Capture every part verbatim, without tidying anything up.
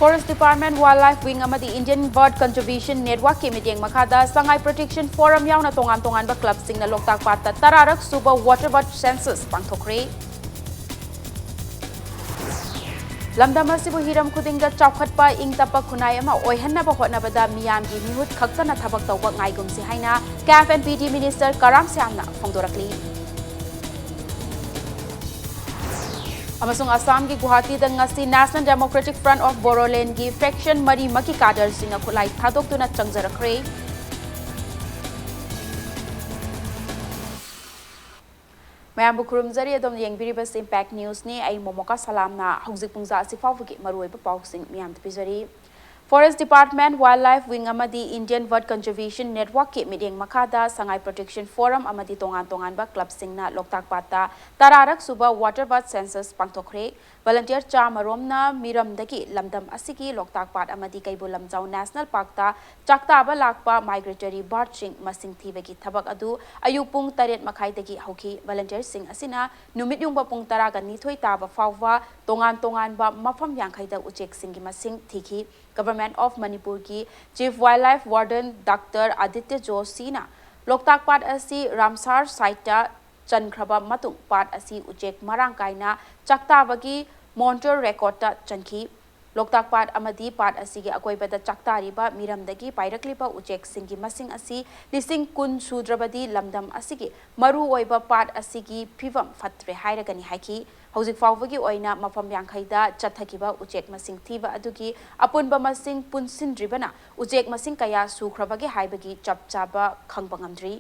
Forest Department, Wildlife Wing ꯑꯃꯗꯤ Indian Bird Conservation Networkꯀꯤ ꯃꯤꯠꯌꯦꯡ ꯃꯈꯥꯗ Sangai Protection Forum ꯌꯥꯎꯅ ꯇꯣꯉꯥꯟ ꯇꯣꯉꯥꯟꯕ clubꯁꯤꯡꯅ ꯂꯣꯛꯇꯥꯛ ꯄꯥꯠꯇ ꯇꯔꯥꯔꯛ ꯁꯨꯕ waterbird census ꯄꯥꯡꯊꯣꯛꯈ꯭ꯔꯦ꯫ ꯂꯝꯗꯝ ꯑꯁꯤꯕꯨ ꯍꯤꯔꯝ ꯈꯨꯗꯤꯡꯗ ꯆꯥꯎꯈꯠꯄ, ꯏꯪ ꯇꯞꯄ ꯈꯨꯟꯅꯥꯏ ꯑꯃ ꯑꯣꯏꯍꯟꯅꯕ ꯍꯣꯠꯅꯕꯗ ꯃꯤꯌꯥꯝꯒꯤ ꯃꯤꯍꯨꯠ ꯈꯛꯇꯅ ꯊꯕꯛ ꯇꯧꯕ ꯉꯥꯏꯒꯨꯝꯁꯤ ꯍꯥꯏꯅ CAF and PD Minister ꯀꯔꯥꯝ ꯁ꯭ꯌꯥꯝꯅ ꯐꯣꯡꯗꯣꯔꯛꯂꯤ꯫ ꯑꯃꯁꯨꯡ ꯑꯁꯥꯝꯒꯤ ꯒꯨꯋꯥꯍꯥꯇꯤꯗ ꯉꯁꯤ National Democratic Front of Bodolandꯒꯤ faction ꯃꯔꯤꯃꯛꯀꯤ cadreꯁꯤꯡꯅ ꯈꯨꯠꯂꯥꯏ ꯊꯥꯗꯣꯛꯇꯨꯅ ꯆꯪꯖꯔꯛꯈ꯭ꯔꯦ꯫ ꯃꯌꯥꯝꯕꯨ ꯈꯨꯔꯨꯝꯖꯔꯤ꯫ ꯑꯗꯣꯝꯅ ꯌꯦꯡꯕꯤꯔꯤꯕꯁꯤ Impact Newsꯅꯤ꯫ ꯑꯩ ꯃꯣꯃꯣꯀꯥ ꯁꯂꯥꯝꯅ ꯍꯧꯖꯤꯛ ꯄꯨꯡꯖꯥ ꯑꯁꯤ ꯐꯥꯎꯕꯒꯤ ꯃꯔꯨꯑꯣꯏꯕ ꯄꯥꯎꯁꯤꯡ ꯃꯤꯌꯥꯝꯗ ꯄꯤꯖꯔꯤ꯫ Forest Department, Wildlife Wing ꯑꯃꯗꯤ Indian Bird Conservation Networkꯀꯤ ꯃꯤꯠꯌꯦꯡ ꯃꯈꯥꯗ Sangai Protection Forum ꯑꯃꯗꯤ ꯇꯣꯉꯥꯟ ꯇꯣꯉꯥꯟꯕ clubꯁꯤꯡꯅ ꯂꯣꯛꯇꯥꯛ ꯄꯥꯠꯇ ꯇꯔꯥꯔꯛ ꯁꯨꯕ waterbird census ꯄꯥꯡꯊꯣꯛꯈ꯭ꯔꯦ꯫ Volunteer ꯆꯥꯃꯔꯣꯝꯅ ꯃꯤꯔꯝꯗꯒꯤ ꯂꯝꯗꯝ ꯑꯁꯤꯒꯤ ꯂꯣꯛꯇꯥꯛ ꯄꯥꯠ ꯑꯃꯗꯤ ꯀꯩꯕꯨꯜ ꯂꯝꯖꯥꯎ National Parkꯇ ꯆꯥꯛꯇꯥꯕ ꯂꯥꯛꯄ migratory birdꯁꯤꯡ ꯃꯁꯤꯡ ꯊꯤꯕꯒꯤ ꯊꯕꯛ ꯑꯗꯨ ꯑꯌꯨꯛ ꯄꯨꯡ ꯇꯔꯦꯠ ꯃꯈꯥꯏꯗꯒꯤ ꯍꯧꯈꯤ꯫ Volunteerꯁꯤꯡ ꯑꯁꯤꯅ ꯅꯨꯃꯤꯠ ꯌꯨꯡꯕ ꯄꯨꯡ ꯇꯔꯥꯒ ꯅꯤꯊꯣꯏ ꯇꯥꯕ ꯐꯥꯎꯕ ꯇꯣꯉꯥꯟ ꯇꯣꯉꯥꯟꯕ ꯃꯐꯝ ꯌꯥꯡꯈꯩꯗ ꯎꯆꯦꯛꯁꯤꯡꯒꯤ ꯃꯁꯤꯡ ꯊꯤꯈꯤ꯫ Government of ꯃꯅꯤꯄꯨꯔꯒꯤ Chief Wildlife Warden Doctor Aditya ꯖꯣꯁꯤꯅ ꯂꯣꯛꯇꯥꯛ ꯄꯥꯠ ꯑꯁꯤ ꯔꯥꯝꯁꯥꯔ siteꯇ ꯆꯟꯈ꯭ꯔꯕ ꯃꯇꯨꯡ ꯄꯥꯠ ꯑꯁꯤ ꯎꯆꯦꯛ ꯃꯔꯥꯡ ꯀꯥꯏꯅ ꯆꯥꯛꯇꯥꯕꯒꯤ monitor recordꯇ ꯆꯟꯈꯤ꯫ ꯂꯣꯛꯇꯥꯛ ꯄꯥꯠ ꯑꯃꯗꯤ ꯄꯥꯠ ꯑꯁꯤꯒꯤ ꯑꯀꯣꯏꯕꯗ ꯆꯥꯛꯇꯥꯔꯤꯕ ꯃꯤꯔꯝꯗꯒꯤ ꯄꯥꯏꯔꯛꯂꯤꯕ ꯎꯆꯦꯛꯁꯤꯡꯒꯤ ꯃꯁꯤꯡ ꯑꯁꯤ ꯂꯤꯁꯤꯡ ꯀꯨꯟ ꯁꯨꯗ꯭ꯔꯕꯗꯤ ꯂꯝꯗꯝ ꯑꯁꯤꯒꯤ ꯃꯔꯨꯑꯣꯏꯕ ꯄꯥꯠ ꯑꯁꯤꯒꯤ ꯐꯤꯕꯝ ꯐꯠꯇ꯭ꯔꯦ ꯍꯥꯏꯔꯒꯅꯤ ꯍꯥꯏꯈꯤ꯫ ꯍꯧꯖꯤꯛ ꯐꯥꯎꯕꯒꯤ ꯑꯣꯏꯅ ꯃꯐꯝ ꯌꯥꯡꯈꯩꯗ ꯆꯠꯊꯈꯤꯕ ꯎꯆꯦꯛ ꯃꯁꯤꯡ ꯊꯤꯕ ꯑꯗꯨꯒꯤ ꯑꯄꯨꯟꯕ ꯃꯁꯤꯡ ꯄꯨꯟꯁꯤꯟꯗ꯭ꯔꯤꯕꯅ ꯎꯆꯦꯛ ꯃꯁꯤꯡ ꯀꯌꯥ ꯁꯨꯈ꯭ꯔꯕꯒꯦ ꯍꯥꯏꯕꯒꯤ ꯆꯞ ꯆꯥꯕ ꯈꯪꯕ ꯉꯝꯗ꯭ꯔꯤ꯫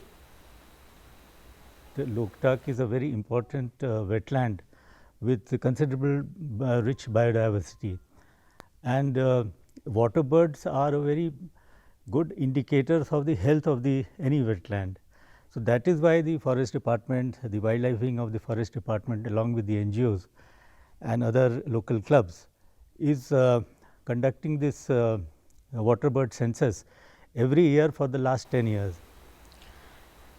The Loktak is a very important uh, wetland with considerable uh, rich biodiversity. And uh, water birds are a very good indicators of the health of the any wetland. So that is why the forest department, the wildlife wing of the forest department, along with the N G Os and other local clubs, is uh, conducting this uh, water bird census every year for the last ten years.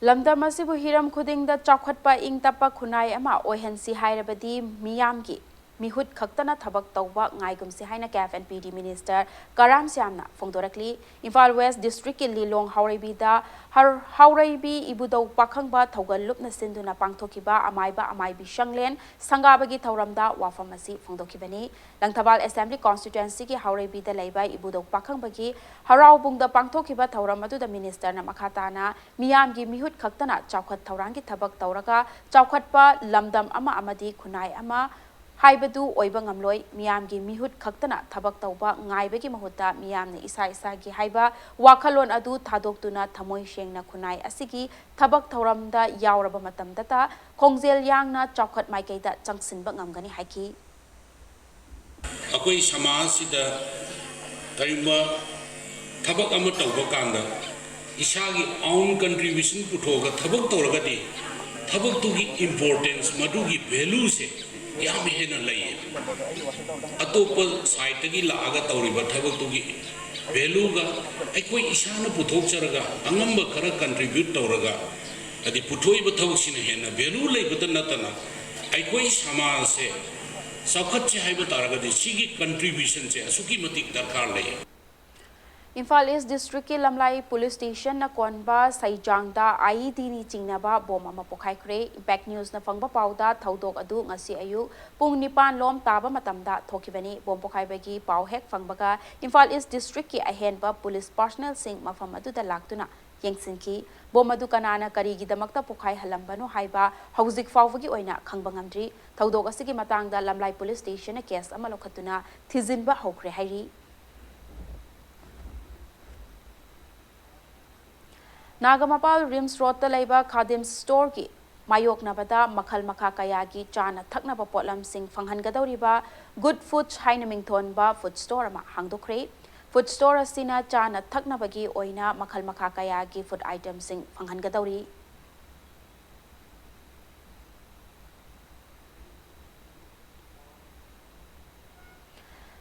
ꯂꯝꯗꯝ ꯑꯁꯤꯕꯨ ꯍꯤꯔꯝ ꯈꯨꯗꯤꯡꯗ ꯆꯥꯎꯈꯠꯄ ꯏꯪ ꯇꯞꯄ ꯈꯨꯟꯅꯥꯏ ꯑꯃ ꯑꯣꯏꯍꯟꯁꯤ ꯍꯥꯏꯔꯕꯗꯤ ꯃꯤꯌꯥꯝꯒꯤ ꯃꯤꯍꯨꯠ ꯈꯛꯇꯅ ꯊꯕꯛ ꯇꯧꯕ ꯉꯥꯏꯒꯨꯝꯁꯤ ꯍꯥꯏꯅ ꯀꯦꯐ ꯑꯦꯟ ꯄꯤ ꯗꯤ ꯃꯤꯅꯤꯁꯇꯔ ꯀꯔꯥꯝ ꯁ꯭ꯌꯥꯝꯅ ꯐꯣꯡꯗꯣꯔꯛꯂꯤ꯫ ꯏꯝꯐꯥꯜ ꯋꯦꯁ ꯗꯤꯁꯇ꯭ꯔꯤꯛꯀꯤ ꯂꯤꯂꯣꯡ ꯍꯥꯎꯔꯩꯕꯤꯗ ꯍꯔ-, ꯍꯥꯎꯔꯩꯕꯤ ꯏꯕꯨꯙꯧ ꯄꯥꯈꯪꯕ ꯊꯧꯒꯜ ꯂꯨꯞꯅ ꯁꯤꯟꯗꯨꯅ ꯄꯥꯡꯊꯣꯛꯈꯤꯕ ꯑꯃꯥꯏꯕ ꯑꯃꯥꯏꯕꯤ ꯁꯪꯂꯦꯟ ꯁꯪꯒꯥꯕꯒꯤ ꯊꯧꯔꯝꯗ ꯋꯥꯐꯝ ꯑꯁꯤ ꯐꯣꯡꯗꯣꯛꯈꯤꯕꯅꯤ꯫ ꯂꯪꯊꯕꯥꯜ ꯑꯦꯁꯦꯝꯕ꯭ꯂꯤ ꯀꯣꯟꯁꯇꯤꯇ꯭ꯋꯦꯟꯁꯤꯒꯤ ꯍꯥꯎꯔꯩꯕꯤꯗ ꯂꯩꯕ ꯏꯕꯨꯙꯧ ꯄꯥꯈꯪꯕꯒꯤ ꯍꯔꯥꯎꯕꯨꯡꯗ ꯄꯥꯡꯊꯣꯛꯈꯤꯕ ꯊꯧꯔꯝ ꯑꯗꯨꯗ ꯃꯤꯅꯤꯁꯇꯔꯅ ꯃꯈꯥ ꯇꯥꯅ ꯃꯤꯌꯥꯝꯒꯤ ꯃꯤꯍꯨꯠ ꯈꯛꯇꯅ ꯆꯥꯎꯈꯠ ꯊꯧꯔꯥꯡꯒꯤ ꯊꯕꯛ ꯇꯧꯔꯒ ꯆꯥꯎꯈꯠꯄ ꯂꯝꯗꯝ ꯑꯃ ꯑꯃꯗꯤ ꯈꯨꯟꯅꯥꯏ ꯑꯃ ꯍꯥꯏꯕꯗꯨ ꯑꯣꯏꯕ ꯉꯝꯂꯣꯏ꯫ ꯃꯤꯌꯥꯝꯒꯤ ꯃꯤꯍꯨꯠ ꯈꯛꯇꯅ ꯊꯕꯛ ꯇꯧꯕ ꯉꯥꯏꯕꯒꯤ ꯃꯍꯨꯠꯇ ꯃꯤꯌꯥꯝꯅ ꯏꯁꯥ ꯏꯁꯥꯒꯤ ꯍꯥꯏꯕ ꯋꯥꯈꯜꯂꯣꯟ ꯑꯗꯨ ꯊꯥꯗꯣꯛꯇꯨꯅ ꯊꯃꯣꯏ ꯁꯦꯡꯅ ꯈꯨꯟꯅꯥꯏ ꯑꯁꯤꯒꯤ ꯊꯕꯛ ꯊꯧꯔꯝꯗ ꯌꯥꯎꯔꯕ ꯃꯇꯝꯗꯇ ꯈꯣꯡꯖꯦꯜ ꯌꯥꯡꯅ ꯆꯥꯎꯈꯠ ꯃꯥꯏꯀꯩꯗ ꯆꯪꯁꯤꯟꯕ ꯉꯝꯒꯅꯤ ꯍꯥꯏꯈꯤ꯫ ꯑꯩꯈꯣꯏ ꯁꯃꯥꯖꯁꯤꯗ ꯀꯔꯤꯒꯨꯝꯕ ꯊꯕꯛ ꯑꯃ ꯇꯧꯕ ꯀꯥꯟꯗ ꯏꯁꯥꯒꯤ own contribution ꯄꯨꯊꯣꯛꯑꯒ ꯊꯕꯛ ꯇꯧꯔꯒꯗꯤ ꯊꯕꯛꯇꯨꯒꯤ importance, ꯃꯗꯨꯒꯤ valueꯁꯦ ꯌꯥꯝ ꯍꯦꯟꯅ ꯂꯩꯌꯦ꯫ ꯑꯇꯣꯞꯄ sideꯇꯒꯤ ꯂꯥꯛꯑꯒ ꯇꯧꯔꯤꯕ ꯊꯕꯛꯇꯨꯒꯤ valueꯒ ꯑꯩꯈꯣꯏ ꯏꯁꯥꯅ ꯄꯨꯊꯣꯛꯆꯔꯒ ꯑꯉꯝꯕ ꯈꯔ contribute ꯇꯧꯔꯒ, ꯍꯥꯏꯗꯤ ꯄꯨꯊꯣꯛꯏꯕ ꯊꯕꯛꯁꯤꯅ ꯍꯦꯟꯅ value ꯂꯩꯕꯇ ꯅꯠꯇꯅ ꯑꯩꯈꯣꯏ ꯁꯃꯥꯖꯁꯦ ꯆꯥꯎꯈꯠꯁꯦ ꯍꯥꯏꯕ ꯇꯥꯔꯒꯗꯤ ꯁꯤꯒꯤ contributionꯁꯦ ꯑꯁꯨꯛꯀꯤ ꯃꯇꯤꯛ ꯗꯔꯀꯥꯔ ꯂꯩ꯫ ꯏꯝꯐꯥꯜ ꯏꯁ ꯗꯤꯁꯇ꯭ꯔꯤꯛꯀꯤ ꯂꯝꯂꯥꯏ ꯄꯨꯂꯤꯁ ꯁ꯭ꯇꯦꯁꯟꯅ ꯀꯣꯟꯕ ꯁꯩꯖꯥꯡꯗ IEDꯅ ꯆꯤꯡꯅꯕ ꯕꯣꯝ ꯑꯃ ꯄꯣꯈꯥꯏꯈ꯭ꯔꯦ꯫ ꯏꯝꯄꯦꯛ ꯅ꯭ꯌꯨꯁꯅ ꯐꯪꯕ ꯄꯥꯎꯗ ꯊꯧꯗꯣꯛ ꯑꯗꯨ ꯉꯁꯤ ꯑꯌꯨꯛ ꯄꯨꯡ ꯅꯤꯄꯥꯟ ꯂꯣꯝ ꯇꯥꯕ ꯃꯇꯝꯗ ꯊꯣꯛꯈꯤꯕꯅꯤ꯫ ꯕꯣꯝ ꯄꯣꯈꯥꯏꯕꯒꯤ ꯄꯥꯎ ꯍꯦꯛ ꯐꯪꯕꯒ ꯏꯝꯐꯥꯜ ꯏꯁ ꯗꯤꯁꯇ꯭ꯔꯤꯛꯀꯤ ꯑꯍꯦꯟꯕ ꯄꯨꯂꯤꯁ personnelꯁꯤꯡ ꯃꯐꯝ ꯑꯗꯨꯗ ꯂꯥꯛꯇꯨꯅ ꯌꯦꯡꯁꯤꯟꯈꯤ꯫ ꯕꯣꯝ ꯑꯗꯨ ꯀꯅꯥꯅ ꯀꯔꯤꯒꯤꯗꯃꯛꯇ ꯄꯣꯈꯥꯏꯍꯜꯂꯝꯕꯅꯣ ꯍꯥꯏꯕ ꯍꯧꯖꯤꯛ ꯐꯥꯎꯕꯒꯤ ꯑꯣꯏꯅ ꯈꯪꯕ ꯉꯝꯗ꯭ꯔꯤ꯫ ꯊꯧꯗꯣꯛ ꯑꯁꯤꯒꯤ ꯃꯇꯥꯡꯗ ꯂꯝꯂꯥꯏ ꯄꯨꯂꯤꯁ ꯁ꯭ꯇꯦꯁꯟꯅ ꯀꯦꯁ ꯑꯃ ꯂꯧꯈꯠꯇꯨꯅ ꯊꯤꯖꯤꯟꯕ ꯍꯧꯈ꯭ꯔꯦ ꯍꯥꯏꯔꯤ꯫ ꯅꯥꯒꯥꯃꯄꯥꯜ ꯔꯤꯝꯁ ꯔꯣꯗꯇ ꯂꯩꯕ ꯈꯥꯗꯤꯝ ꯁ꯭ꯇꯣꯔꯒꯤ ꯃꯥꯌꯣꯛꯅꯕꯗ ꯃꯈꯜ ꯃꯈꯥ ꯀꯌꯥꯒꯤ ꯆꯥꯅ ꯊꯛꯅꯕ ꯄꯣꯠꯂꯝꯁꯤꯡ ꯐꯪꯍꯟꯒꯗꯧꯔꯤꯕ ꯒꯨꯗ ꯐꯨꯗꯁ ꯍꯥꯏꯅ ꯃꯤꯡꯊꯣꯟꯕ ꯐꯨꯗ ꯁ꯭ꯇꯣꯔ ꯑꯃ ꯍꯥꯡꯗꯣꯛꯈ꯭ꯔꯦ꯫ ꯐꯨꯗ ꯁ꯭ꯇꯣꯔ ꯑꯁꯤꯅ ꯆꯥꯅ ꯊꯛꯅꯕꯒꯤ ꯑꯣꯏꯅ ꯃꯈꯜ ꯃꯈꯥ ꯀꯌꯥꯒꯤ ꯐꯨꯗ ꯑꯥꯏꯇꯦꯝꯁꯤꯡ ꯐꯪꯍꯟꯒꯗꯧꯔꯤ꯫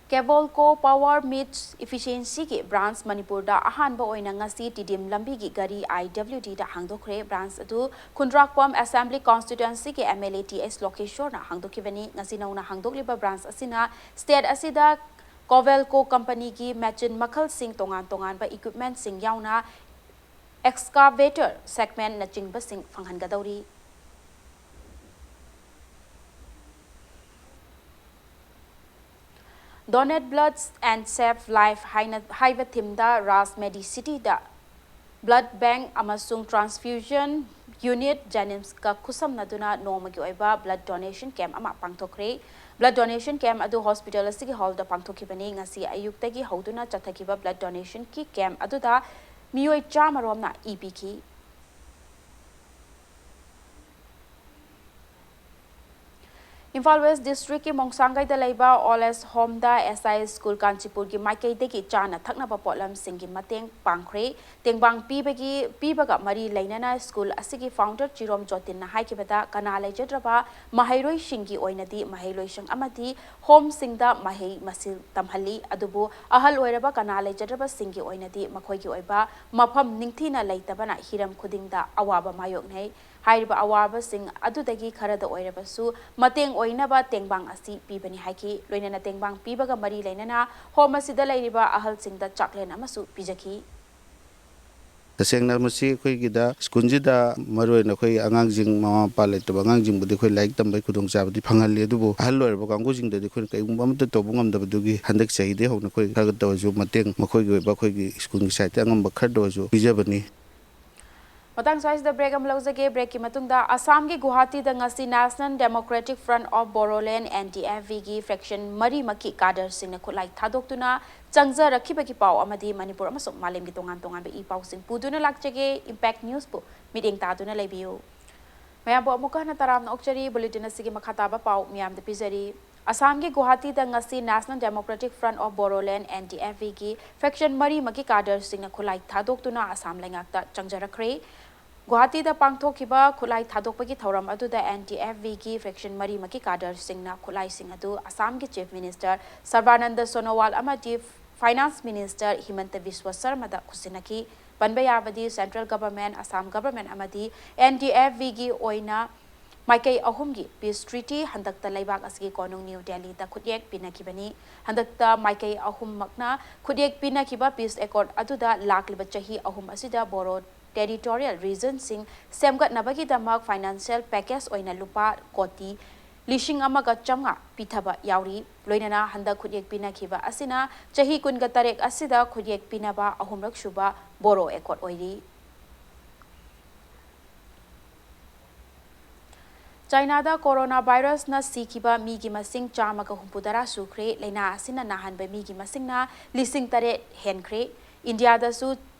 Kebol Co Power Meets Efficiency ꯒꯤ branch ꯃꯅꯤꯄꯨꯔꯗ ꯑꯍꯥꯟꯕ ꯑꯣꯏꯅ ꯉꯁꯤ ꯇꯤꯗꯤꯝ ꯂꯝꯕꯤꯒꯤ ꯒꯥꯔꯤ I W D the ꯍꯥꯡꯗꯣꯛꯈ꯭ꯔꯦ꯫ Branch ꯑꯗꯨ ꯈꯨꯟꯗ꯭ꯔꯥꯛꯄꯝ Assembly Constituency ꯒꯤ M L A T S ꯂꯣꯀꯦꯁꯣꯔꯅ ꯍꯥꯡꯗꯣꯛꯈꯤꯕꯅꯤ꯫ ꯉꯁꯤ ꯅꯧꯅ ꯍꯥꯡꯗꯣꯛꯂꯤꯕ branch ꯑꯁꯤꯅ state ꯑꯁꯤꯗ Kebol Co company ꯒꯤ machine ꯃꯈꯜꯁꯤꯡ, ꯇꯣꯉꯥꯟ ꯇꯣꯉꯥꯟꯕ equipment ꯁꯤꯡ ꯌꯥꯎꯅ excavator segment ꯅꯆꯤꯡꯕꯁꯤꯡ ꯐꯪꯍꯟꯒꯗꯧꯔꯤ꯫ Donate Blood and Save Life ꯍꯥꯏꯅ, ꯍꯥꯏꯕ theme ꯗ ꯔꯥꯖ ꯃꯦꯗꯤ ꯁꯤꯇꯤꯗ blood bank ꯑꯃꯁꯨꯡ transfusion unit JNIMS ꯀ ꯈꯨꯠꯁꯝꯅꯗꯨꯅ ꯅꯣꯡꯃꯒꯤ ꯑꯣꯏꯕ blood donation camp ꯑꯃ ꯄꯥꯡꯊꯣꯛꯈ꯭ꯔꯦ꯫ Blood donation camp ꯑꯗꯨ hospital ꯑꯁꯤꯒꯤ hall ꯗ ꯄꯥꯡꯊꯣꯛꯈꯤꯕꯅꯤ꯫ ꯉꯁꯤ ꯑꯌꯨꯛꯇꯒꯤ ꯍꯧꯗꯨꯅ ꯆꯠꯊꯈꯤꯕ blood donation ꯀꯤ camp ꯑꯗꯨꯗ ꯃꯤꯑꯣꯏ ꯆꯥꯝꯃ ꯔꯣꯝꯅ ꯏ ꯄꯤꯈꯤ꯫ ꯏꯝꯐꯥꯜ West District ꯀꯤ ꯃꯣꯡꯁꯥꯡꯒꯩꯗ ꯂꯩꯕ Old Age Home the S I School ꯀꯥꯟꯆꯤꯄꯨꯔꯒꯤ ꯃꯥꯏꯀꯩꯗꯒꯤ ꯆꯥꯅ ꯊꯛꯅꯕ ꯄꯣꯠꯂꯝꯁꯤꯡꯒꯤ ꯃꯇꯦꯡ ꯄꯥꯡꯈ꯭ꯔꯦ꯫ ꯇꯦꯡꯕꯥꯡ ꯄꯤꯕꯒꯤ, ꯄꯤꯕꯒ ꯃꯔꯤ ꯂꯩꯅꯅ school ꯑꯁꯤꯒꯤ founder ꯆꯤꯔꯣꯝ ꯖꯣꯇꯤꯟꯅ ꯍꯥꯏꯈꯤꯕꯗ, ꯀꯅꯥ ꯂꯩꯖꯗ꯭ꯔꯕ ꯃꯍꯩꯔꯣꯏꯁꯤꯡꯒꯤ ꯑꯣꯏꯅꯗꯤ ꯃꯍꯩꯂꯣꯏꯁꯪ ꯑꯃꯗꯤ home ꯁꯤꯡꯗ ꯃꯍꯩ ꯃꯁꯤꯡ ꯇꯝꯍꯜꯂꯤ, ꯑꯗꯨꯕꯨ ꯑꯍꯜ ꯑꯣꯏꯔꯕ ꯀꯅꯥ ꯂꯩꯖꯗ꯭ꯔꯕꯁꯤꯡꯒꯤ ꯑꯣꯏꯅꯗꯤ ꯃꯈꯣꯏꯒꯤ ꯑꯣꯏꯕ ꯃꯐꯝ ꯅꯤꯡꯊꯤꯅ ꯂꯩꯇꯕꯅ ꯍꯤꯔꯝ ꯈꯨꯗꯤꯡꯗ ꯑꯋꯥꯕ ꯃꯥꯌꯣꯛꯅꯩ꯫ ꯍꯥꯏꯔꯤꯕ ꯑꯋꯥꯕꯁꯤꯡ ꯑꯗꯨꯗꯒꯤ ꯈꯔꯗ ꯑꯣꯏꯔꯕꯁꯨ ꯃꯇꯦꯡ ꯑꯣꯏꯅꯕ ꯇꯦꯡꯕꯥꯡ ꯑꯁꯤ ꯄꯤꯕꯅꯤ ꯍꯥꯏꯈꯤ꯫ ꯂꯣꯏꯅꯅ ꯇꯦꯡꯕꯥꯡ ꯄꯤꯕꯒ ꯃꯔꯤ ꯂꯩꯅꯅ home ꯑꯁꯤꯗ ꯂꯩꯔꯤꯕ ꯑꯍꯜꯁꯤꯡꯗ ꯆꯥꯛꯂꯦꯟ ꯑꯃꯁꯨ ꯄꯤꯖꯈꯤ꯫ ꯇꯁꯦꯡꯅ ꯃꯁꯤ ꯑꯩꯈꯣꯏꯒꯤꯗ school ꯁꯤꯗ ꯃꯔꯨꯑꯣꯏꯅ ꯑꯩꯈꯣꯏ ꯑꯉꯥꯡꯁꯤꯡ, ꯃꯃꯥ ꯃꯄꯥ ꯂꯩꯇꯕ ꯑꯉꯥꯡꯁꯤꯡꯕꯨꯗꯤ ꯑꯩꯈꯣꯏ ꯂꯥꯏꯔꯤꯛ ꯇꯝꯕꯒꯤ ꯈꯨꯗꯣꯡꯆꯥꯕꯗꯤ ꯐꯪꯍꯜꯂꯤ, ꯑꯗꯨꯕꯨ ꯑꯍꯜ ꯑꯣꯏꯔꯕ ꯀꯥꯡꯕꯨꯁꯤꯡꯗꯗꯤ ꯑꯩꯈꯣꯏꯅ ꯀꯔꯤꯒꯨꯝꯕ ꯑꯃꯠꯇ ꯇꯧꯕ ꯉꯝꯗꯕꯗꯨꯒꯤ ꯍꯟꯗꯛ ꯆꯍꯤꯗꯒꯤ ꯍꯧꯅ ꯑꯩꯈꯣꯏ ꯈꯔ ꯈꯔ ꯇꯧꯔꯁꯨ ꯃꯇꯦꯡ, ꯃꯈꯣꯏꯒꯤ ꯑꯣꯏꯕ ꯑꯩꯈꯣꯏꯒꯤ school ꯒꯤ side ꯇꯒꯤ ꯑꯉꯝꯕ ꯈꯔꯗ ꯑꯣꯏꯔꯁꯨ ꯄꯤꯖꯕꯅꯤ꯫ ꯃꯇꯥꯡ ꯁ꯭ꯋꯥꯏꯁꯤꯗ break ꯑꯃ ꯂꯧꯖꯒꯦ꯫ Break ꯀꯤ ꯃꯇꯨꯡꯗ ꯑꯁꯥꯝꯒꯤ ꯒꯨꯋꯥꯍꯥꯇꯤꯗ ꯉꯁꯤ National Democratic Front of Bodoland, N D F B ꯒꯤ faction ꯃꯔꯤꯃꯛꯀꯤ cadre ꯁꯤꯡꯅ ꯈꯨꯠꯂꯥꯏ ꯊꯥꯗꯣꯛꯇꯨꯅ ꯆꯪꯖꯔꯛꯈꯤꯕꯒꯤ ꯄꯥꯎ ꯑꯃꯗꯤ ꯃꯅꯤꯄꯨꯔ ꯑꯃꯁꯨꯡ ꯃꯥꯂꯦꯝꯒꯤ ꯇꯣꯉꯥꯟ ꯇꯣꯉꯥꯟꯕ ꯏ ꯄꯥꯎꯁꯤꯡ ꯄꯨꯗꯨꯅ ꯂꯥꯛꯆꯒꯦ꯫ Impact News ꯄꯨ ꯃꯤꯠꯌꯦꯡ ꯇꯥꯗꯨꯅ ꯂꯩꯕꯤꯌꯨ꯫ ꯃꯌꯥꯝꯕꯨ ꯑꯃꯨꯛꯀ ꯍꯟꯅ ꯇꯔꯥꯝꯅ ꯑꯣꯛꯆꯔꯤ꯫ Bulletin ꯑꯁꯤꯒꯤ ꯃꯈꯥ ꯇꯥꯕ ꯄꯥꯎ ꯃꯤꯌꯥꯝꯗ ꯄꯤꯖꯔꯤ꯫ ꯑꯁꯥꯝꯒꯤ ꯒꯨꯋꯥꯍꯥꯇꯤꯗ ꯉꯁꯤ National Democratic Front of Bodoland, N D F B ꯒꯤ faction ꯃꯔꯤꯃꯛꯀꯤ cadre ꯁꯤꯡꯅ ꯈꯨꯠꯂꯥꯏ ꯊꯥꯗꯣꯛꯇꯨꯅ ꯑꯁꯥꯝ ꯂꯩꯉꯥꯛꯇ ꯆꯪꯖꯔꯛꯈ꯭ꯔꯦ꯫ ꯒꯨꯋꯥꯍꯥꯇꯤꯗ ꯄꯥꯡꯊꯣꯛꯈꯤꯕ ꯈꯨꯠꯂꯥꯏ ꯊꯥꯗꯣꯛꯄꯒꯤ ꯊꯧꯔꯝ ꯑꯗꯨꯗ N D F Bꯒꯤ faction ꯃꯔꯤꯃꯛꯀꯤ cadreꯁꯤꯡꯅ ꯈꯨꯠꯂꯥꯏꯁꯤꯡ ꯑꯗꯨ ꯑꯁꯥꯝꯒꯤ Chief Minister ꯁꯔꯕꯥꯅꯟꯗ ꯁꯣꯅꯣꯋꯥꯜ ꯑꯃꯗꯤ Finance Minister ꯍꯤꯃꯟꯇ ꯕꯤꯁ꯭ꯋ ꯁꯔꯃꯗ ꯈꯨꯠꯁꯤꯟꯅꯈꯤ꯫ ꯄꯟꯕ ꯌꯥꯕꯗꯤ, central government, Assam government ꯑꯃꯗꯤ N D F Bꯒꯤ ꯑꯣꯏꯅ ꯃꯥꯏꯀꯩ ꯑꯍꯨꯝꯒꯤ peace treaty ꯍꯟꯗꯛꯇ ꯂꯩꯕꯥꯛ ꯑꯁꯤꯒꯤ ꯀꯣꯅꯨꯡ ꯅ꯭ꯌꯨ ꯗꯦꯜꯂꯤꯗ ꯈꯨꯠꯌꯦꯛ ꯄꯤꯅꯈꯤꯕꯅꯤ꯫ ꯍꯟꯗꯛꯇ ꯃꯥꯏꯀꯩ ꯑꯍꯨꯝꯃꯛꯅ ꯈꯨꯠꯌꯦꯛ ꯄꯤꯅꯈꯤꯕ peace accord ꯑꯗꯨꯗ ꯂꯥꯛꯂꯤꯕ ꯆꯍꯤ ꯑꯍꯨꯝ ꯑꯁꯤꯗ ꯕꯣꯔꯣ territorial regionꯁꯤꯡ ꯁꯦꯝꯒꯠꯅꯕꯒꯤꯗꯃꯛ financial package ꯑꯣꯏꯅ ꯂꯨꯄꯥ ꯀꯣꯇꯤ ꯂꯤꯁꯤꯡ ꯑꯃꯒ ꯆꯥꯝꯃꯉꯥ ꯄꯤꯊꯕ ꯌꯥꯎꯔꯤ꯫ ꯂꯣꯏꯅꯅ ꯍꯟꯗꯛ ꯈꯨꯠꯌꯦꯛ ꯄꯤꯅꯈꯤꯕ ꯑꯁꯤꯅ ꯆꯍꯤ ꯀꯨꯟꯒ ꯇꯔꯦꯠ ꯑꯁꯤꯗ ꯈꯨꯠꯌꯦꯛ ꯄꯤꯅꯕ ꯑꯍꯨꯝꯔꯛ ꯁꯨꯕ ꯕꯣꯔꯣ accord ꯑꯣꯏꯔꯤ꯫ ꯆꯥꯏꯅꯥꯗ ꯀꯣꯔꯣꯅꯥ ꯚꯥꯏꯔꯁꯅ ꯁꯤꯈꯤꯕ ꯃꯤꯒꯤ ꯃꯁꯤꯡ ꯆꯥꯝꯃꯒ ꯍꯨꯝꯐꯨꯇꯔꯥ ꯁꯨꯈ꯭ꯔꯦ꯫ ꯂꯥꯏꯅꯥ ꯑꯁꯤꯅ ꯅꯥꯍꯟꯕ ꯃꯤꯒꯤ ꯃꯁꯤꯡꯅ ꯂꯤꯁꯤꯡ ꯇꯔꯦꯠ ꯍꯦꯟꯈ꯭ꯔꯦ꯫ ꯏꯟꯗꯤꯌꯥꯗꯁꯨ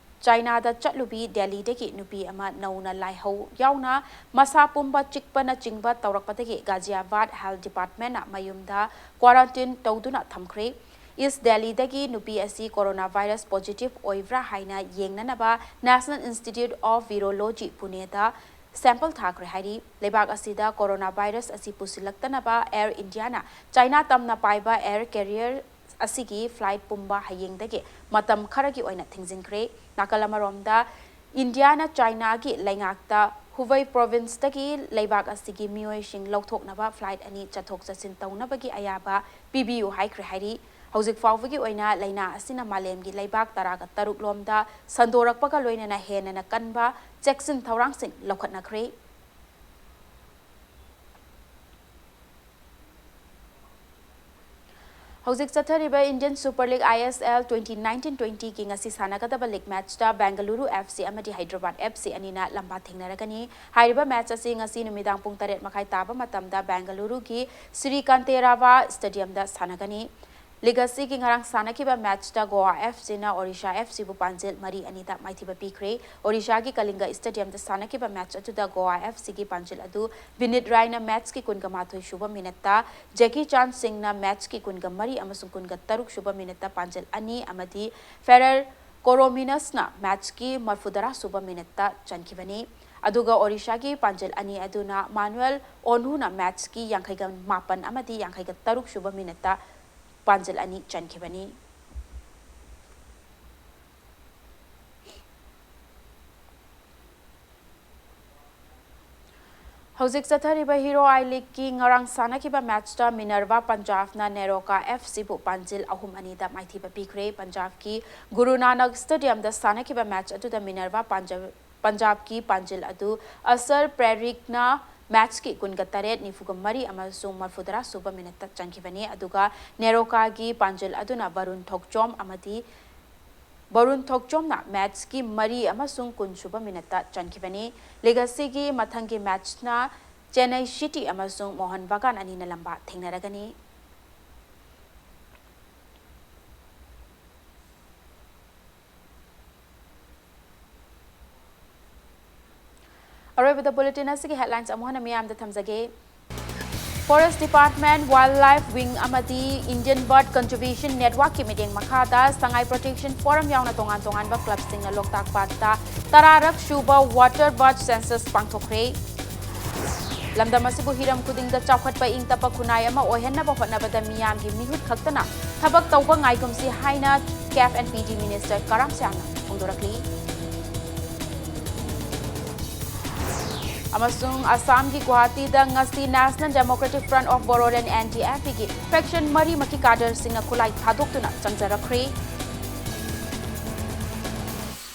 ꯆꯥꯏꯅꯥꯗ ꯆꯠꯂꯨꯕꯤ ꯗꯦꯜꯂꯤꯗꯒꯤ ꯅꯨꯄꯤ ꯑꯃ ꯅꯧꯅ ꯂꯥꯏꯍꯧ ꯌꯥꯎꯅ ꯃꯁꯥ ꯄꯨꯝꯕ ꯆꯤꯛꯄꯅꯆꯤꯡꯕ ꯇꯧꯔꯛꯄꯗꯒꯤ ꯒꯥꯖꯤꯌꯥꯕꯥꯗ health departmentꯅ ꯃꯌꯨꯝꯗ quarantine ꯇꯧꯗꯨꯅ ꯊꯝꯈ꯭ꯔꯦ꯫ ꯏꯁ ꯗꯦꯜꯂꯤꯗꯒꯤ ꯅꯨꯄꯤ ꯑꯁꯤ ꯀꯣꯔꯣꯅꯥ ꯚꯥꯏꯔꯁ positive ꯑꯣꯏꯕ꯭ꯔꯥ ꯍꯥꯏꯅ ꯌꯦꯡꯅꯅꯕ National Institute of Virology ꯄꯨꯅꯦꯗ sample ꯊꯥꯈ꯭ꯔꯦ ꯍꯥꯏꯔꯤ꯫ ꯂꯩꯕꯥꯛ ꯑꯁꯤꯗ ꯀꯣꯔꯣꯅꯥ ꯚꯥꯏꯔꯁ ꯑꯁꯤ ꯄꯨꯁꯤꯜꯂꯛꯇꯅꯕ Air Indiaꯅ ꯆꯥꯏꯅꯥ ꯇꯝꯅ ꯄꯥꯏꯕ air carrier ꯑꯁꯤꯒꯤ flight ꯄꯨꯝꯕ ꯍꯌꯦꯡꯗꯒꯤ ꯃꯇꯝ ꯈꯔꯒꯤ ꯑꯣꯏꯅ ꯊꯤꯡꯖꯤꯟꯈ꯭ꯔꯦ꯫ ꯅꯥꯀꯜ ꯑꯃꯔꯣꯝꯗ, ꯏꯟꯗꯤꯌꯥꯅ ꯆꯥꯏꯅꯥꯒꯤ ꯂꯩꯉꯥꯛꯇ ꯍꯨꯕꯩ provinceꯇꯒꯤ ꯂꯩꯕꯥꯛ ꯑꯁꯤꯒꯤ ꯃꯤꯑꯣꯏꯁꯤꯡ ꯂꯧꯊꯣꯛꯅꯕ flight ꯑꯅꯤ ꯆꯠꯊꯣꯛ ꯆꯠꯁꯤꯟ ꯇꯧꯅꯕꯒꯤ ꯑꯌꯥꯕ ꯄꯤꯕꯤꯌꯨ ꯍꯥꯏꯈ꯭ꯔꯦ ꯍꯥꯏꯔꯤ꯫ ꯍꯧꯖꯤꯛ ꯐꯥꯎꯕꯒꯤ ꯑꯣꯏꯅ ꯂꯥꯏꯅꯥ ꯑꯁꯤꯅ ꯃꯥꯂꯦꯝꯒꯤ ꯂꯩꯕꯥꯛ ꯇꯔꯥꯒ ꯇꯔꯨꯛ ꯂꯣꯝꯗ ꯁꯟꯗꯣꯔꯛꯄꯒ ꯂꯣꯏꯅꯅ ꯍꯦꯟꯅ ꯀꯟꯕ ꯆꯦꯛꯁꯤꯟ ꯊꯧꯔꯥꯡꯁꯤꯡ ꯂꯧꯈꯠꯅꯈ꯭ꯔꯦ꯫ ꯍꯧꯖꯤꯛ ꯆꯠꯊꯔꯤꯕ Indian Super League, I S L, twenty nineteen twentyꯒꯤ ꯉꯁꯤ ꯁꯥꯟꯅꯒꯗꯕ league matchꯇ Bengaluru F C ꯑꯃꯗꯤ Hyderabad F C ꯑꯅꯤꯅ ꯂꯝꯕꯥ ꯊꯦꯡꯅꯔꯒꯅꯤ꯫ ꯍꯥꯏꯔꯤꯕ match ꯑꯁꯤ ꯉꯁꯤ ꯅꯨꯃꯤꯗꯥꯡ ꯄꯨꯡ ꯇꯔꯦꯠ ꯃꯈꯥꯏ ꯇꯥꯕ ꯃꯇꯝꯗ Bengaluruꯒꯤ Sri Kanteerava Stadiumꯗ ꯁꯥꯟꯅꯒꯅꯤ꯫ League ꯑꯁꯤꯒꯤ ꯉꯔꯥꯡ ꯁꯥꯟꯅꯈꯤꯕ matchꯇ Goa F Cꯅ Odisha F Cꯕꯨ ꯄꯥꯟꯖꯤꯜ ꯃꯔꯤ ꯑꯅꯤꯗ ꯃꯥꯏꯊꯤꯕ ꯄꯤꯈ꯭ꯔꯦ꯫ Odishaꯒꯤ Kalinga Stadiumꯗ ꯁꯥꯟꯅꯈꯤꯕ match ꯑꯗꯨꯗ Goa F Cꯒꯤ ꯄꯥꯟꯖꯤꯜ ꯑꯗꯨ Vineet Rayꯅ matchꯀꯤ ꯀꯨꯟꯒ ꯃꯥꯊꯣꯏ ꯁꯨꯕ minuteꯇ, Jackie Chan Singhꯅ matchꯀꯤ ꯀꯨꯟꯒ ꯃꯔꯤ ꯑꯃꯁꯨꯡ ꯀꯨꯟꯒ ꯇꯔꯨꯛ ꯁꯨꯕ minuteꯇ ꯄꯥꯟꯖꯤꯜ ꯑꯅꯤ ꯑꯃꯗꯤ Ferrer ꯀꯣꯔꯣꯃꯤꯅꯁꯅ ꯃꯦꯠꯆꯀꯤ ꯃꯔꯐꯨꯇꯔꯥ ꯁꯨꯕ ꯃꯤꯅꯠꯇ ꯆꯟꯈꯤꯕꯅꯤ꯫ ꯑꯗꯨꯒ ꯑꯣꯔꯤꯁꯥꯒꯤ ꯄꯥꯟꯖꯜ ꯑꯅꯤ ꯑꯗꯨꯅ ꯃꯥꯅꯨꯑꯦꯜ ꯑꯣꯅꯨꯅ ꯃꯦꯠꯆꯀꯤ ꯌꯥꯡꯈꯩꯒ ꯃꯥꯄꯟ ꯑꯃꯗꯤ ꯌꯥꯡꯈꯩꯒ ꯇꯔꯨꯛ ꯁꯨꯕ ꯃꯤꯅꯠꯇ ꯄꯥꯟꯖꯜ ꯑꯅꯤ ꯆꯟꯈꯤꯕꯅꯤ꯫ ꯍꯧꯖꯤꯛ ꯆꯠꯊꯔꯤꯕ ꯍꯤꯔꯣ ꯑꯥꯏ ꯂꯤꯒꯀꯤ ꯉꯔꯥꯡ ꯁꯥꯟꯅꯈꯤꯕ ꯃꯦꯠꯆꯇ ꯃꯤꯅꯔꯚꯥ ꯄꯟꯖꯥꯕꯅ ꯅꯦꯔꯣꯀꯥ ꯑꯦꯐ ꯁꯤꯕꯨ ꯄꯥꯟꯖꯤꯜ ꯑꯍꯨꯝ ꯑꯅꯤꯗ ꯃꯥꯏꯊꯤꯕ ꯄꯤꯈ꯭ꯔꯦ꯫ ꯄꯟꯖꯥꯕꯀꯤ ꯒꯨꯔꯨ ꯅꯥꯅꯛ ꯁ꯭ꯇꯦꯗꯤꯌꯝꯗ ꯁꯥꯟꯅꯈꯤꯕ ꯃꯦꯠꯆ ꯑꯗꯨꯗ ꯃꯤꯅꯔꯚꯥ ꯄꯥꯟꯖ-, ꯄꯟꯖꯥꯕꯀꯤ ꯄꯥꯟꯖꯤꯜ ꯑꯗꯨ ꯑꯁꯔ ꯄ꯭ꯔꯦꯔꯤꯛꯅ ꯃꯦꯠꯆꯀꯤ ꯀꯨꯟꯒ ꯇꯔꯦꯠ, ꯅꯤꯐꯨꯒ ꯃꯔꯤ ꯑꯃꯁꯨꯡ ꯃꯔꯐꯨꯇꯔꯥ ꯁꯨꯕ ꯃꯤꯅꯠꯇ ꯆꯟꯈꯤꯕꯅꯤ꯫ ꯑꯗꯨꯒ ꯅꯦꯔꯣꯀꯥꯒꯤ ꯄꯥꯟꯖꯤꯜ ꯑꯗꯨꯅ ꯕꯔꯨꯟ ꯊꯣꯛꯆꯣꯝ ꯑꯃꯗꯤ ꯕꯔꯨꯟ ꯊꯣꯛꯆꯣꯝꯅ ꯃꯦꯠꯆꯀꯤ ꯃꯔꯤ ꯑꯃꯁꯨꯡ ꯀꯨꯟ ꯁꯨꯕ ꯃꯤꯅꯠꯇ ꯆꯟꯈꯤꯕꯅꯤ꯫ ꯂꯤꯒ ꯑꯁꯤꯒꯤ ꯃꯊꯪꯒꯤ ꯃꯦꯠꯆꯅ ꯆꯦꯟꯅꯩ ꯁꯤꯇꯤ ꯑꯃꯁꯨꯡ ꯃꯣꯍꯟ ꯕꯒꯥꯟ ꯑꯅꯤꯅ ꯂꯝꯕꯥ ꯊꯦꯡꯅꯔꯒꯅꯤ꯫ ꯑꯔꯣꯏꯕꯗ ꯕꯨꯂꯦꯇꯤꯟ ꯑꯁꯤꯒꯤ ꯍꯦꯗꯂꯥꯏꯟꯁ ꯑꯃꯨꯛ ꯍꯟꯅ ꯃꯤꯌꯥꯝꯗ ꯊꯝꯖꯒꯦ꯫ Forest department, wild life wing ꯑꯃꯗꯤ ꯏꯟꯗꯤꯌꯟ ꯕꯥꯔꯗ ꯀꯟꯖꯔꯕꯦꯁꯟ ꯅꯦꯠꯋꯥꯔꯛꯀꯤ ꯃꯤꯠꯌꯦꯡ ꯃꯈꯥꯗ ꯁꯉꯥꯏ ꯄ꯭ꯔꯣꯇꯦꯛꯁꯟ ꯐꯣꯔꯝ ꯌꯥꯎꯅ ꯇꯣꯉꯥꯟ ꯇꯣꯉꯥꯟꯕ ꯀ꯭ꯂꯕꯁꯤꯡꯅ ꯂꯣꯛꯇꯥꯛ ꯄꯥꯠꯇ ꯇꯔꯥꯔꯛ ꯁꯨꯕ ꯋꯥꯇꯔ ꯕꯥꯔꯗ ꯁꯦꯟꯁꯁ ꯄꯥꯡꯊꯣꯛꯈ꯭ꯔꯦ꯫ ꯂꯝꯗꯝ ꯑꯁꯤꯕꯨ ꯍꯤꯔꯝ ꯈꯨꯗꯤꯡꯗ ꯆꯥꯎꯈꯠꯄ ꯏꯪ ꯇꯞꯄ ꯈꯨꯟꯅꯥꯏ ꯑꯃ ꯑꯣꯏꯍꯟꯅꯕ ꯍꯣꯠꯅꯕꯗ ꯃꯤꯌꯥꯝꯒꯤ ꯃꯤꯍꯨꯠ ꯈꯛꯇꯅ ꯊꯕꯛ ꯇꯧꯕ ꯉꯥꯏꯒꯨꯝꯁꯤ ꯍꯥꯏꯅ ꯀꯦꯐ ꯑꯦꯟ ꯄꯤ ꯗꯤ ꯃꯤꯅꯤꯁꯇꯔ ꯀꯔꯥꯝ ꯁꯥꯡꯅ ꯐꯣꯡꯗꯣꯔꯛꯂꯤ꯫ ꯑꯃꯁꯨꯡ ꯑꯁꯥꯝꯒꯤ ꯒꯨꯋꯥꯍꯥꯇꯤꯗ ꯉꯁꯤ National Democratic Front of Bodoland, N D F B ꯒꯤ ꯐꯦꯛꯁꯟ ꯃꯔꯤꯃꯛꯀꯤ ꯀꯥꯗꯔꯁꯤꯡꯅ ꯈꯨꯠꯂꯥꯏ ꯊꯥꯗꯣꯛꯇꯨꯅ ꯆꯪꯖꯔꯛꯈ꯭ꯔꯦ꯫